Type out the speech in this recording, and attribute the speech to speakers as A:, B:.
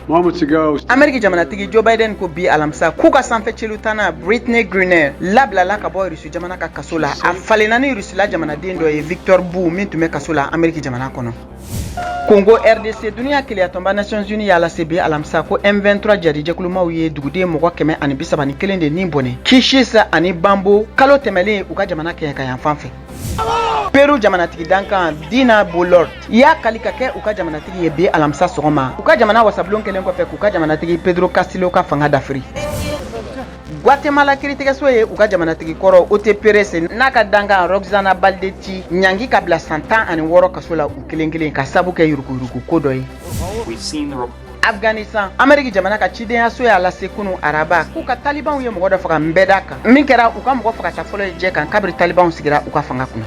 A: Moments ago,
B: Ameriki jamanatigi Joe Biden ko bi alamisa k'u ka sanfɛ celutana Brittney Griner labilala ka bɔ Rusi jamana ka kaso la. A falenna ni Rusila jamanaden dɔ ye, Victor Bout, min tun bɛ kaso la Ameriki jamana kɔnɔ. Congo RDC, duniya keleyatɔnba Nations Unies y'a lase bi alamisa ko M23 jadijɛkulumaw ye duguden mɔgɔ 131 de nin bɔnɛ Kishis ani Bambo kalo tɛmɛlen, u ka jamana kɛɲɛka yan fan fɛ. Peru jamanatigi dankan Dina Boluarte y'a kali ka kɛ u ka jamanatigi ye bi alamisa sɔgɔma, u ka jamana wasabulon kɛlen kɔfɛ k'u ka jamanatigi Pedro Castillo ka fanga dafiri. Guatemala kiritigɛso ye u ka jamanatigi kɔrɔ Otto Perez n'a ka dankan Roxana Baldetti ɲangi ka bila san 16 kaso la u kelen kelen, ka sabu kɛ yuruguyurugu ko dɔ ye.
C: We've seen the
B: Afghanistan, Ameriki jamana ka cidenyaso y'a lase kunu araba k'u ka talibanw ye mɔgɔ dɔ faga nbɛda kan, min kɛra u ka mɔgɔ fagata fɔlɔ ye jɛ kan kabiri talibanw sigira u ka fanga kunna.